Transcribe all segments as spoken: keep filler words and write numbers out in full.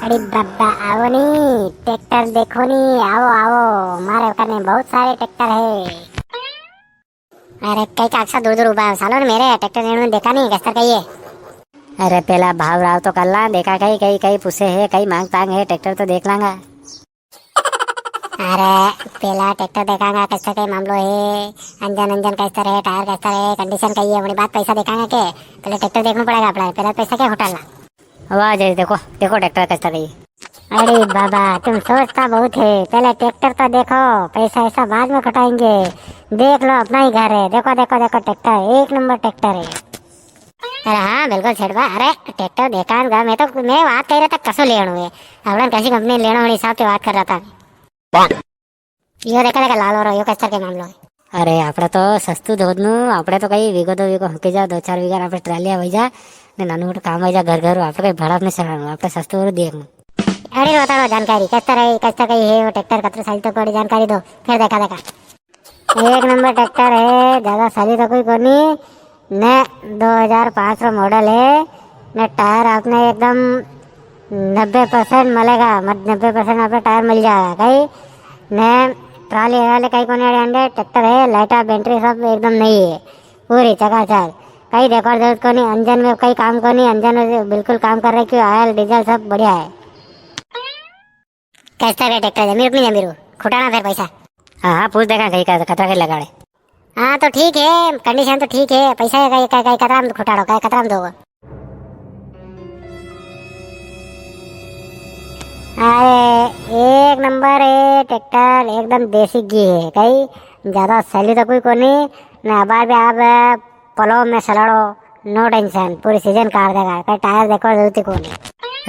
अरे बाबा, आओ नी, ट्रैक्टर देखो नी, आओ, आओ, मारे कने बहुत सारे ट्रैक्टर है। अरे, कई काकसा दूर दूर उबा है, सालो ने मेरे ट्रैक्टर लेने में देखा नी, कस्तर कई है। अरे, पेला भाव राव तो कर ला, देखा कई, कई, कई पूछे है, कई मांग तांग है, ट्रैक्टर तो देख लांगा। अरे, पेला ट्रैक्टर देखांगा, कस्तर कई मामलो है, इंजन, इंजन कस्तर है, टायर कस्तर है, कंडीशन कई है, वणी बाद पैसा देखांगा के, पेला ट्रैक्टर देखना पड़ेगा अपना, पेला पैसा क्या घोटाला। वाह जी, देखो, देखो ट्रैक्टर कैसा गई। अरे बाबा, तुम सोचता बहुत है, पहले ट्रैक्टर तो देखो, पैसा ऐसा बाद में कटाएंगे। देख लो, अपना ही घर है, देखो, देखो, देखो ट्रैक्टर, एक नंबर ट्रैक्टर है। अरे हाँ, बिल्कुल सेठ बा, अरे ट्रैक्टर देखा गा, मैं तो, मैं बात कर रहा था कसो लेनो है, अपना कैसी कंपनी लेनो, उन हिसाब से बात कर रहा था। यो देखा, देखा, लाल हो रहा, यो कस्तर के मामलो है। अरे, आपड़ा तो सस्तु धोदनु, आपड़े तो कई वीगो दो वीगो हके जा, दो चार वीगा आपड़े ट्रालिया वई जा, ने नानू मोटो काम वई जा, घर घर आपड़े कई भाड़ा ने सराणु, आपड़े सस्तु और देखनु। अरे, बताओ जानकारी, कस्तर है, कस्तर कई है, वो ट्रैक्टर कतरे साल तो कोड़ी जानकारी दो, फिर देखा, देखा। एक नंबर ट्रैक्टर है, ज्यादा साली तो कोई कोनी, ने दो हजार पाँच रो मॉडल है, ने टायर आपने एकदम नब्बे परसेंट मिलेगा, मत नब्बे परसेंट आपने टायर मिल जाएगा कई। ने ट्राली वाले कई कोने अड़े अंडे, ट्रैक्टर है, लाइटा बैटरी सब एकदम नई है, पूरी चकाचक। कई देखवा जरूरत कोनी, इंजन में कई काम कोनी, इंजन में बिल्कुल काम कर रहे, क्यों ऑयल डीजल सब बढ़िया है। कैसा रे ट्रैक्टर, जमीर अपनी जमीर, खुटाना फिर पैसा। हाँ, हाँ, पूछ देखा कई का, कतरा के लगाड़े। हाँ, तो ठीक है, कंडीशन तो ठीक है, पैसा का, का, का, कतरा में खुटाड़ो, का, कतरा में दोगो? अरे, एक नंबर है ट्रैक्टर, एकदम देसी घी है, कई ज्यादा सैली तो कोई कोनी, ना अबार भी आप पलो में सलाड़ो, no tension, पूरी सीजन काट देगा, कई टायर देखो जरूरत ही कोनी।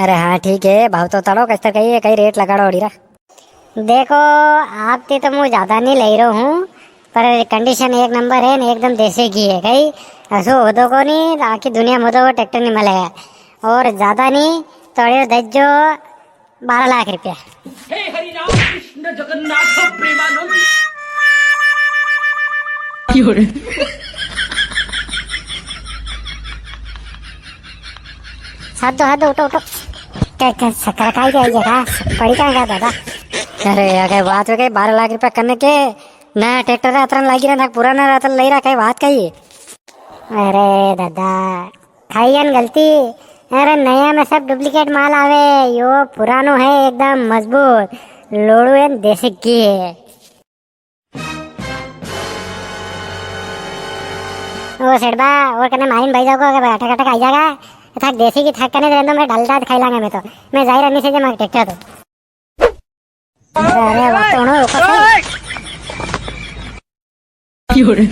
अरे हाँ, ठीक है, भाव तो तड़ो, कस्तर कई है, कई रेट लगाड़ो अड़ी रा। देखो, आपती तो मूं ज्यादा नी लई रयो हूँ, पर कंडीशन एक नंबर है ने, एकदम देसी घी है, कई असो होदो कोनी, आखी दुनिया में तो ट्रैक्टर नी मिले है। और ज्यादा नी, तो अड़े दज्जो बारह लाख रुपया। हे हरि राम कृष्ण जगन्नाथ प्रेमानंद। क्यों रे? हाथ दो, हाथ दो, उठो, उठो। क्या, क्या, चक्कर खाई गया ये का? पड़ी कहाँ गया दादा? अरे यार, कई बात हो गई, बारह लाख रुपया कने के, नया ट्रैक्टर रा अतरन लागी रहा, पुराना रा अतरन लई रहा, कई बात कही? अरे दादा, खाई गया न गलती। अरे नया में सब डुप्लीकेट माल आवे, यो पुरानो है एकदम मजबूत, लोड़ू है न देसी घी है। ओ सेठ बा, और कने मारिन भाई जाओ को, अगर अटक अटक आई जागा, थाक देसी घी थाक कने दे दो, मैं डालडा खाई लांगा मैं तो। मैं जाहिर अन्नी से जे मार ट्रैक्टर तो। अरे, अरे, वो तो उन्होंने ऊपर से। क्यों रे?